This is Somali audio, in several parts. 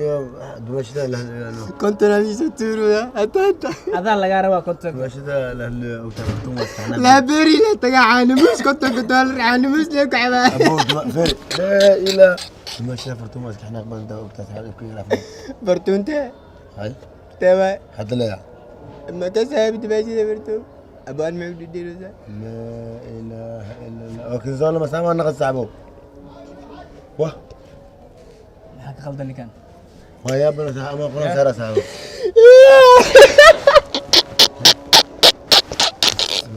Dumaashada la hadlayo. 50 aliisa tuuruda hata. Adaa lagaa rabaa 50. Dumaashada la hadlayo ogtaa fartuun waa iska xanaaq. Laa beeri la tagaa caanimuus $50 caanimuus lee ku cabaa. Abuu feri laa ilaa dumaashada fartuun waa iska xanaaq badan taa ogtaa saxaab ku yiraahdo. Fartuunte. Hay. Tewa. Hadda leeya. Ma ka saaxiib dumaashada fartuun abaan ma u dhiirusa. Laa ilaaha illa allah oo kinzola ma saamaa naqas saxbo wah. Maxaa ka khaldan ninkan? Waa yaabana sax ama qoran saara saxbo.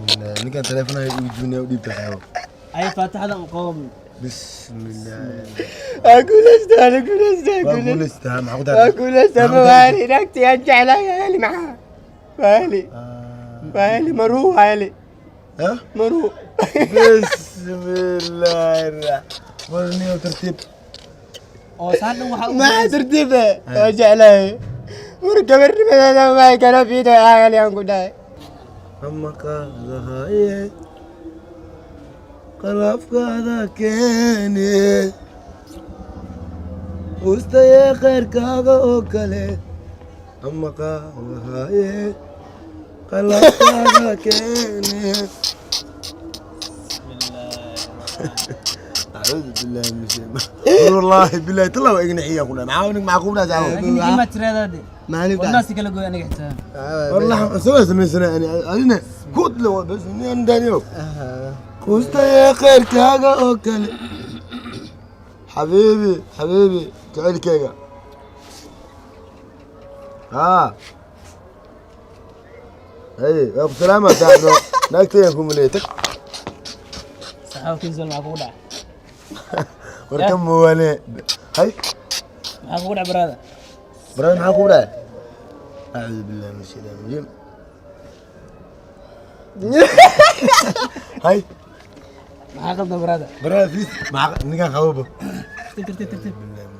Bismillah, ninkan telefonaha igu jibinaya u dhiibta saxbo. Ay faataxda u qabo. Bismillah. Waa guulaystaa, ana guulaystaa. Waa guulaystaa. Guulaystaa maxaa ku waa tahay? Guulaystaa ma waali naagtii aan jeclahay heli maxaa waali waali maruu waali. Ha. Maruu. Bismillah, warniyo tartiib. Oo saan dhan waxaa u maxaa tartiibe waa jeclahay war gabarnimadeeda waay kala fiido aagali aan ku dhahay. Ama qaadahaye qalafkaada keene ustaye khayrkaaga oo kale ama qaadahaye qalafkaada keene. أعوذ بالله من الشيطان والله بالله طلع وإقنعي يا أخونا معاونك معكم لا تعاون. Laakiin ninkii ma tiraahdaa Maalin wadnaasi kala gooy aniga xitaa. والله سوى سنة سنة يعني أنا كنت لو بس إني أنا دانيو كوستا يا خير كاغا أوكل حبيبي حبيبي تعال كاغا ها هاي أبو سلامة تعالوا ناكتين كومليتك. Saxaabo kinzol maxaa kugu dhacay? وركم موالي هاي. Maxaa kugu dhacay baraada? برانا معاك ولا أعوذ بالله من الشيطان الرجيم هاي. Maxaa qaldan baraada? برانا فيس مع نكان خوبه. Tartiib tartiib tartiib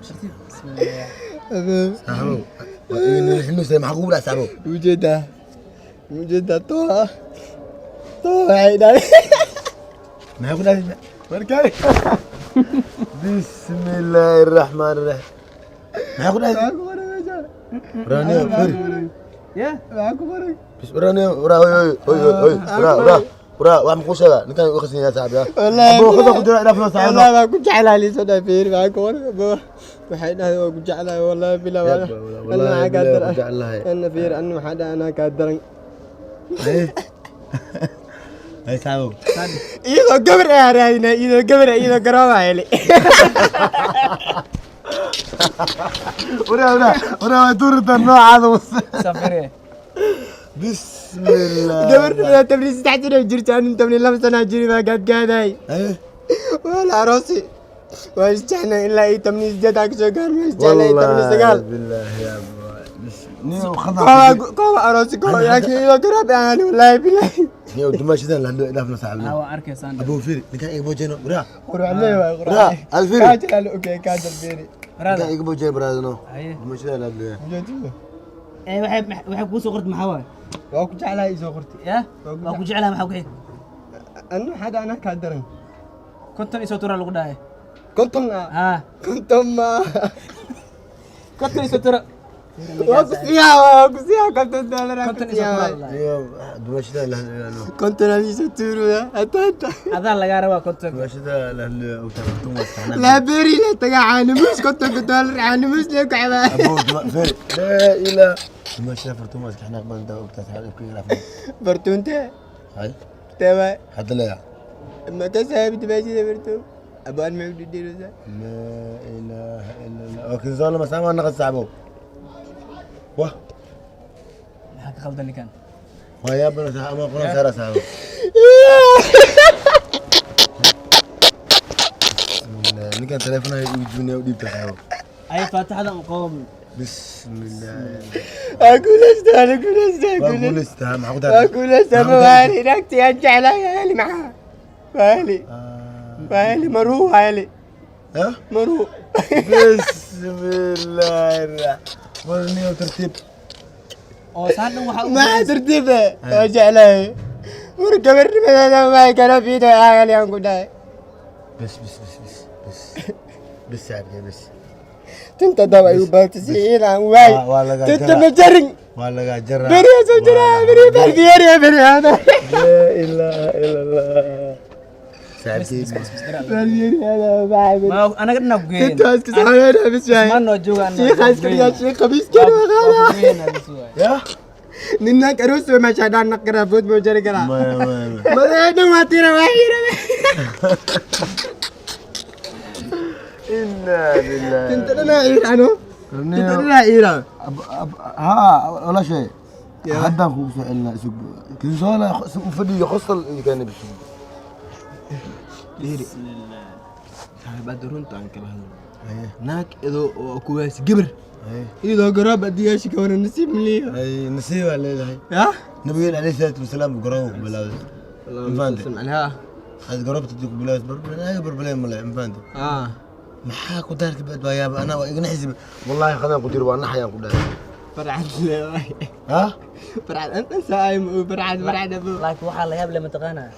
tartiib, bismillah. سحبوا إنه معقول سحبوا. Ujeedaa ujeedaa toa toa waxay dhahay. ما يقول مركاي بسم الله الرحمن الرحيم ما يقول راني فري. Ya. Maxaa ku qoray? بس راني ورا اوي اوي اوي ورا ورا ورا وعم خوشة نكان يخسني يا صاحبي. والله ابو خذ خذ لا فلوس. والله baan ku jeclahay liisoo dhahay fiiri maxaa ku qoray Abo, waxay dhahay waa ku jeclahay wallahi bilaa Yabba, wallahi ana maxaa kaa bilaa daran ku jeclahay. Ana fiiri ana maxaa dhahay anaa kaa daran. هاي صاحبي. Iyadoo gabar ah raadinaa iyadoo gabar ah iyadoo garooba heli. ورا ورا ورا دورة النوع هذا. Safire. بسم الله. Gabarnimada 13 sano jirta anu 12 sano jiri baa gaadgaaday. ايه. Waa la aroosi waa isjecnay ilaa iyo 18 aan kasoo gaarnay waa isjecnay 19. بالله يا ابو بس نيو خذ. Kooba kooba aroosi kooba laakiin iyadoo garoob aan heli wallaahi bilaahi. نيو دمشق لا لا فلوس Aa صاحبي. waa arkaysaan. ابو فيري نكان يبو جينو برا. Quracley waay. لا Quracley. الفيري. Kaajal okay kaajal fiiri. Baraada. نكان يبو جين برا نو. Haye. دمشق لا لا. Ujeedada. Ee waxay waxay kuu soo qortay maxaa waaye? Waa ku jeclahay isoo qortay. Ya waa ku jeclahay maxaa ku xig? Anu maxaa dhahay anaa kaa daran. 50 isoo tura lagu dhahay. 50 ah. Haa. 50 ma. 50 isoo tura. Waa ku siiyaa waa ku siiyaa $50 aan ku 50 isoo tura siiyaa. lagu dhahay. نيو دمشق لا لا. 50 aliisa tuuruda hata hata. Adaa lagaa rabaa 50. دمشق لا لا. Laa beeri la tagaa caanimuus $50 caanimuus lee ku cabaa. ابو فيري لا الى دمشق فرتوماس احنا قبل Fartuunte. هاي. Tewa. حد لا. Ma ka saaxiib dumaashada fartuun abaan ma u dhiirusa. لا اله الا الله وكنزولا ما سامع نقص صاحبه واه. Maxaa ka khaldan ninkan? ويا ابن ما قران سارة صاحبه بسم الله نكان تليفونها يجوني وديب صاحبه. Ay faataxda u qabo. بسم الله. Waa guulaystaa ana guulaystaa guulaystaa. guulaystaa maxaa ku Waa tahay? guulaystaa ma waali naagtii aan jeclahay heli maxaa waali waali maruu waali. ها. Maruu. بسم الله الرحمن ورني ترتيب. Oo saan dhan waxaa u maxaa tartiibe waa jeclahay war gabarnimadeeda waay kala fiido aagali aan ku dhahay. بس بس بس بس بس بس عبد بس. Tinta daba igu badatay si iilaan waay. Waa lagaa Tinta jaraa. ma jarin. Waa lagaa jaraa. Beriyaa soo jaraa, beriyaa barbiyeriya beriyaada. Laa ilaaha ila allah. Saaxiibkey. Barbiyeriyaada baa. Ma anaga dhanaa ku geyn. Tinta waa iska saxabeena bis waay. Ismaan noo jooga anaga. Shiikha iska dhigaa, shiikh khamiiskeena waa qaadaa. Ya? Nin naag aroos waa meesha dhaan naq karaa, food buu jari karaa. Maya, maya, maya. Madaxda dhan waa tira waa xiran. Innaa lillahi. Tinta dhan waa iirano. Tinta dhan waa iiran. Haa, walaashay. Haddaan kugu soo celinaa, isug. Kinsoola u fadhiyo qosol iyo kaana bisu. Dhiiri. Saaxiibada runta aan kala hadlo. Naag idoo oo kuwaas gabar. Iyadoo garoob adiyaasha ka waran nasiib maliyo. Ay, nasiib baa leedahay. Ya? Nabigeena calayhi salaatu wasalaam garoob ku bilaawday. Ma fahantay? Macnaha. Had garoobta ku bilaawday barbaleen barbaleen male, ma fahantay? Ah. Maxaa ku daarka bad baa yaaba anaa waa igana xisib. Wallaahi qadaan ku jiro waa naxayaan ku dhahay. Farxad leeyahay. Ha? Farxad anta saayim oo farxad farxad abu. Laakiin waxaa la yaab leh mataqaanaa,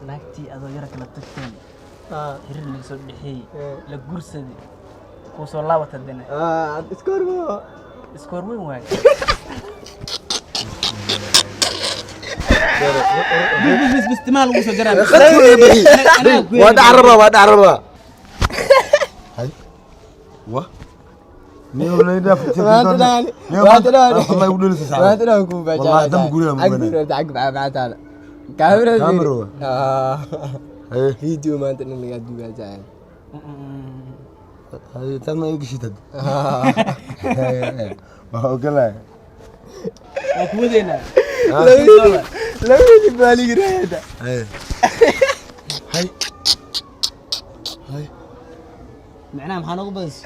naagtii adoo yara kala tagteen, xiriir laga soo dhexeeyey, la gursaday, kuu soo laabata dana. Ah, iskoor mo. Iskoor weyn waay. Bis bis bis, timaha lagu soo jaraa. Khadku iga bixi. Waa dhac rabaa, waa dhac rabaa. Hay. Wa? Niyo leedaa Maanta dhan. Maanta dhan. Wallahi u dhalisa saaxiib. Maanta dhan ku baa. Wallahi dam guriga ma Agbi banaan. agbi maanta. Kaamira. Kaamira. Ah. Hay. Video maanta dhan laga duugaa jacayl. Hay, tan ma iga gashitad. Waa ogolahay. Waa ku wadeynaa. Labadii baalig raayada. Hay. Hay. Hay. Macnaha maxaa noogu badis?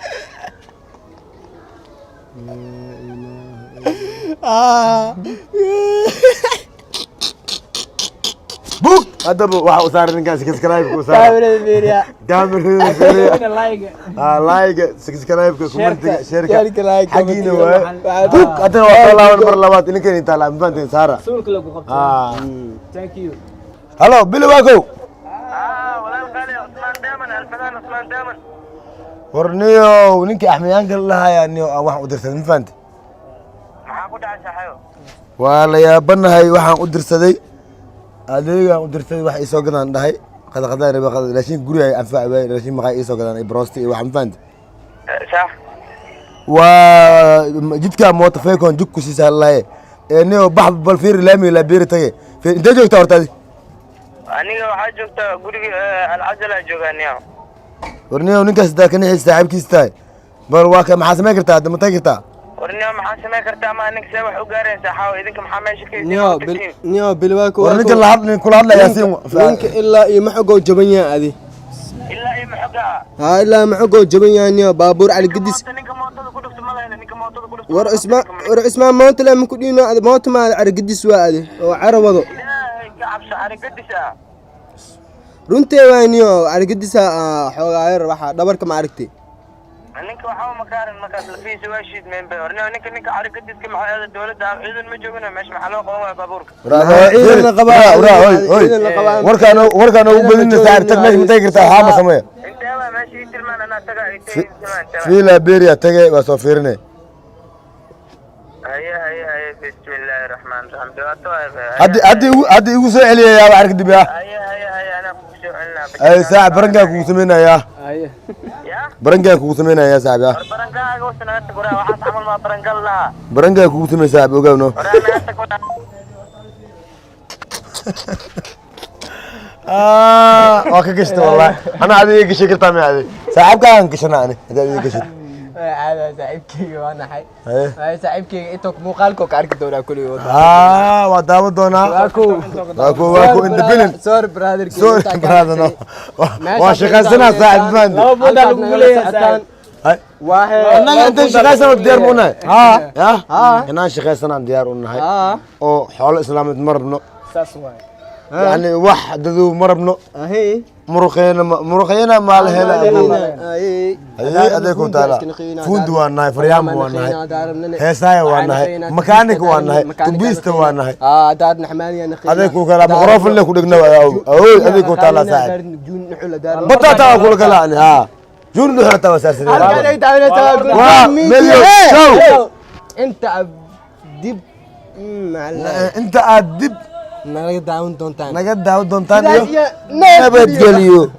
Ah. Bug! Haddaba waxa u saaran ninkaas subscribe ku saaran. Kaamira fiiriya. Kaamirada fiiriya. Like. Ah, like, subscribe, commentiga, Share-ka, share-ka. like, Xaggiina commentiga. waaye. Bug! Haddana waa soo laaban mar labaad idinkan intaa la mafahanteen saara. Suulka lagu qabto. Ah. Thank you. Halo, Bili Waakow. Walaal qaali Cusmaan Daaman, Alfadaan Cusmaan Daaman. War niyow, ninkii Axmedaanka la lahayaa niyow aan wax u dirsaday, ma fahantay? Maxaa ku dhacay saaxiibo? Waa la yaabanahay, waxaan u dirsaday adeegaan u dirsaday wax iisoo gadaan dhahay qadaqadaan raba qada raashin guriga ay anfaci waayey, raashin maqaa iisoo gadaan iyo broosti iyo wax, ma fahantay? Sax. Waa jidkaa mooto faykoon jug ku siisaa lalahaye ee niyow bax bal fiiri laamiga laabeeri tage. Intee joogtaa horta adi? Aniga waxaa joogtaa guriga Alcajala joogaa niyow. War niyow, ninkaas daa ka nixis saaxiibkiis tahay, bal waa ka maxaa samayn kartaa hadda, ma tagi kartaa? War niyow, maxaa samayn kartaa? Ma ninka see wax u gaareen saaxaawo, idinka maxaa meesha ka Niyo bil niyo bilwaako. War ninka la hadl kula hadlayaa siin. Ninka ilaa iyo maxogoo jaban yahay adi. Ilaa iyo maxogaa? Ha, ilaa maxogoo jaban yahay niyo baabuur cali gadis. Ninka mootada ku dhufto ma lahayna, ninka mootada ku dhufto. War Ismaan, war Ismaan maanta lama ku dhiino adi moota ma cali gadis waa adi oo cara wado. Ilaahay ka cabso, carigadis ah. Runtee waa niyo cali gadis xoogaa yar waxa dhabarka ma aragtay. Ninka waxaa makaaran markaas lafihiisa waa shiidmeen bay. War niyow, ninka carigadiska maxaa eeda dowladda ciidan ma joogina meesha, maxaa loo qaban waaya baabuurka? Ciidan la qabaa, ciidan la qabaa. Warkaan ugu badina saaxiib, tag meesha, ma tagi kartaa? Waxaa ma sameeya. Intee waa meesha? Ii tilmaan, anaa taga. Intee ii tilmaan, intee waa? Fii Liberia tage, waa soo fiirinay. Haye haye haye, bismillaahi raxmaan raxiim, dhibaato waay bay. Haddi igu soo celiyayaa wax kadib ah. Haye haye haye, anaa kugu soo celinaa. Ay saaxib, barankaan kugu samaynayaa. Haye. Ya. Barankaan kugu samaynayaa saaxib ah. War barankaaga wasa naga tag waraa, waxaas camal maa barangal lahaa. Barankaan kugu samay saaxib, ogaawno. Waraa naga tag waraa. Waa ka gashta wallahi, ana adiga gashay kartaa ma adi saaxibkaan gashana ani hadii adiga gashid. Caada saaxiibkeyga waa naxay. Haye. Waayo saaxiibkeyga inta muuqaalka ka arki doonaa kulli wada. Haa, waa daawan doonaa. Waa kow. Waa kow, waa kow in the building. Sorry brother. Sorry brother, no, waa shaqaysanaa saaxib, fahanti. Laba buudaa lagu leeyahay saaxiib. Hay. Waa hee. Annaga intaan shaqaysanoo diyaar ma unahay? Haa. Ya. Haa. Inaan shaqaysanaan diyaar u nahay Haa. oo xoolo islaameed ma rabno. Saas waay. Yani wax dadow ma rabno. Ahey. Muruqeena muruqeena maa la hela abow. Ahey. Ayay adeeg ku taala, fundi waa nahay, faryaamo waa nahay, heesaaya waa nahay, makaanik waa nahay, tubiista waa nahay. Aa daarna xamaaliya nakhina. Adeeg ku kala mikrofon le ku dhigna awoy, adeeg ku taala saaxib, batata waa kula kala ani haa. Juun dhuxul hataa waa saarsadeen. Halkaan ay daawanaysaa Waa Gurdoon Media. Million Show. Inta aad dib Inta aad dib naga daawan doontaan naga daawan doontaan Sidaas iyo iyo nabadgelyo.